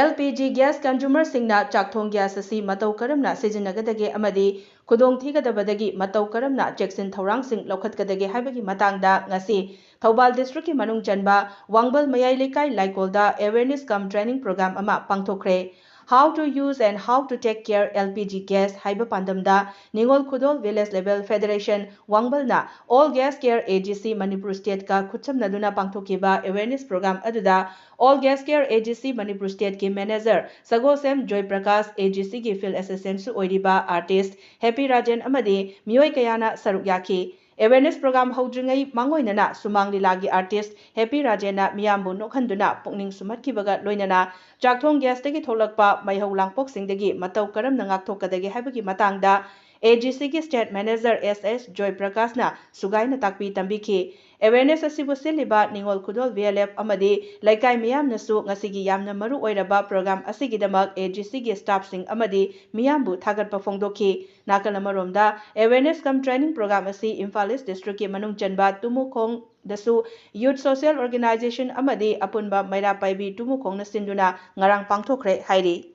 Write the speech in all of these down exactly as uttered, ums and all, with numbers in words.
L P G gas ꯀꯟꯖꯨꯃꯔꯁꯤꯡꯅ ꯆꯥꯛꯊꯣꯡ gas ꯑꯁꯤ ꯃꯇꯧ ꯀꯔꯝꯅ ꯁꯤꯖꯤꯟꯅꯒꯗꯒꯦ ꯑꯃꯗꯤ ꯈꯨꯗꯣꯡꯊꯤꯒꯗꯕꯗꯒꯤ ꯃꯇꯧ ꯀꯔꯝꯅ ꯆꯦꯛꯁꯤꯟ ꯊꯧꯔꯥꯡꯁꯤꯡ ꯂꯧꯈꯠꯀꯗꯒꯦ ꯍꯥꯏꯕꯒꯤ ꯃꯇꯥꯡꯗ ꯉꯁꯤ ꯊꯧꯕꯥꯜ ꯗꯤꯁꯇ꯭ꯔꯤꯛꯀꯤ ꯃꯅꯨꯡ ꯆꯟꯕ ꯋꯥꯡꯕꯜ ꯃꯌꯥꯏ ꯂꯩꯀꯥꯏ ꯂꯥꯏꯀꯣꯜꯗ awareness cum training program ꯑꯃ ꯄꯥꯡꯊꯣꯛꯈ꯭ꯔꯦ꯫ How to use and how to take care L P G gas ꯍꯥꯏꯕ ꯄꯥꯟꯗꯝꯗ ꯅꯤꯉꯣꯜ ꯈꯨꯗꯣꯜ Village Level Federation ꯋꯥꯡꯕꯜꯅ All Gas Care A G C Manipur Stateꯀ ꯈꯨꯠꯁꯝꯅꯗꯨꯅ ꯄꯥꯡꯊꯣꯛꯈꯤꯕ awareness program ꯑꯗꯨꯗ All Gas Care A G C Manipur Stateꯀꯤ manager Sagolsem joy Prakash, A G Cꯒꯤ field assistantꯁꯨ ꯑꯣꯏꯔꯤꯕ artist Happy Rajen ꯑꯃꯗꯤ ꯃꯤꯑꯣꯏ ꯀꯌꯥꯅ ꯁꯔꯨꯛ ꯌꯥꯈꯤ꯫ Awareness program ꯍꯧꯗ꯭ꯔꯤꯉꯩ ꯃꯥꯡꯑꯣꯏꯅꯅ ꯁꯨꯃꯥꯡ ꯂꯤꯂꯥꯒꯤ artist Happy Rajenꯅ ꯃꯤꯌꯥꯝꯕꯨ ꯅꯣꯛꯍꯟꯗꯨꯅ ꯄꯨꯛꯅꯤꯡ ꯁꯨꯝꯍꯠꯈꯤꯕꯒ ꯂꯣꯏꯅꯅ ꯆꯥꯛꯊꯣꯡ ꯒ꯭ꯌꯥꯁꯇꯒꯤ ꯊꯣꯛꯂꯛꯄ ꯃꯩꯍꯧ ꯂꯥꯡꯄꯣꯛꯁꯤꯡꯗꯒꯤ ꯃꯇꯧ ꯀꯔꯝꯅ ꯉꯥꯛꯊꯣꯛꯀꯗꯒꯦ ꯍꯥꯏꯕꯒꯤ ꯃꯇꯥꯡꯗ A G Cꯒꯤ state manager S S ꯖꯣꯏ ꯄ꯭ꯔꯀꯥꯁꯅ ꯁꯨꯒꯥꯏꯅ ꯇꯥꯛꯄꯤ ꯇꯝꯕꯤꯈꯤ꯫ Awareness ꯑꯁꯤꯕꯨ ꯁꯤꯜꯂꯤꯕ ꯅꯤꯉꯣꯜ ꯈꯨꯗꯣꯜ V L F ꯑꯃꯗꯤ ꯂꯩꯀꯥꯏ ꯃꯤꯌꯥꯝꯅꯁꯨ ꯉꯁꯤꯒꯤ ꯌꯥꯝꯅ ꯃꯔꯨ ꯑꯣꯏꯔꯕ program ꯑꯁꯤꯒꯤꯗꯃꯛ A G Cꯒꯤ staffꯁꯤꯡ ꯑꯃꯗꯤ ꯃꯤꯌꯥꯝꯕꯨ ꯊꯥꯒꯠꯄ ꯐꯣꯡꯗꯣꯛꯈꯤ꯫ ꯅꯥꯀꯜ ꯑꯃꯔꯣꯝꯗ awareness cum training program ꯑꯁꯤ ꯏꯝꯐꯥꯜ East Districtꯀꯤ ꯃꯅꯨꯡ ꯆꯟꯕ ꯇꯨꯃꯨꯈꯣꯡꯗꯁꯨ Youth Social Organization ꯑꯃꯗꯤ ꯑꯄꯨꯟꯕ ꯃꯩꯔꯥ ꯄꯥꯏꯕꯤ ꯇꯨꯃꯨꯈꯣꯡꯅ ꯁꯤꯟꯗꯨꯅ ꯉꯔꯥꯡ ꯄꯥꯡꯊꯣꯛꯈ꯭ꯔꯦ ꯍꯥꯏꯔꯤ꯫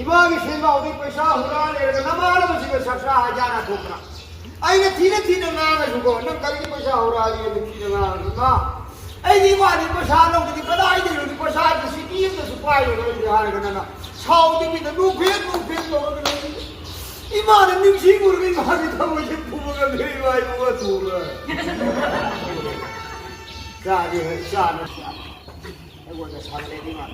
ꯏꯃꯥꯒꯤ ꯁꯦꯟꯖꯥꯎꯗꯤ ꯄꯩꯁꯥ ꯍꯨꯔꯥꯟ ꯂꯩꯔꯒ ꯅꯃꯥꯟꯅꯕꯁꯤꯡꯒ ꯁꯛꯁꯥ ꯍꯥꯏꯖꯥꯅ ꯊꯣꯛꯄ꯭ꯔꯥ? ꯑꯩꯅ ꯊꯤꯅ ꯊꯤꯅ ꯉꯥꯡꯉꯁꯨꯀꯣ, ꯅꯪ ꯀꯔꯤꯒꯤ ꯄꯩꯁꯥ ꯍꯨꯔꯥꯜꯂꯤ ꯍꯥꯏꯅ ꯊꯤꯅ ꯉꯥꯡꯉꯤ? ꯏꯃꯥ, ꯑꯩꯗꯤ ꯏꯃꯥꯗꯤ ꯄꯩꯁꯥ ꯂꯧꯗꯗꯤ ꯀꯗꯥꯏꯗꯒꯤ ꯂꯧꯅꯤ? ꯄꯩꯁꯥꯗꯤ ꯁꯤꯀꯤ ꯑꯃꯗꯁꯨ ꯄꯥꯏꯔꯣꯏ ꯑꯩꯗꯤ ꯍꯥꯏꯔꯒ ꯅꯪꯅ ꯁꯥꯎꯗꯕꯤꯗ ꯅꯣꯛꯐꯦꯠ ꯅꯣꯛꯐꯦꯠ ꯇꯧꯔꯒ ꯂꯩ꯫ ꯏꯃꯥꯅ ꯅꯤꯡꯁꯤꯡꯉꯨꯔꯒ ꯏꯃꯥꯒꯤ ꯊꯃꯣꯏꯁꯦ ꯄꯨꯝꯃꯒ ꯂꯩ, ꯏꯃꯥ ꯏꯕꯨꯡꯉꯣ ꯊꯨꯕ꯫ ꯆꯥꯒꯦ ꯍꯥꯏ ꯆꯥꯅ ꯑꯩꯉꯣꯟꯗ ꯁꯥꯒꯠꯂꯦ ꯏꯃꯥ꯫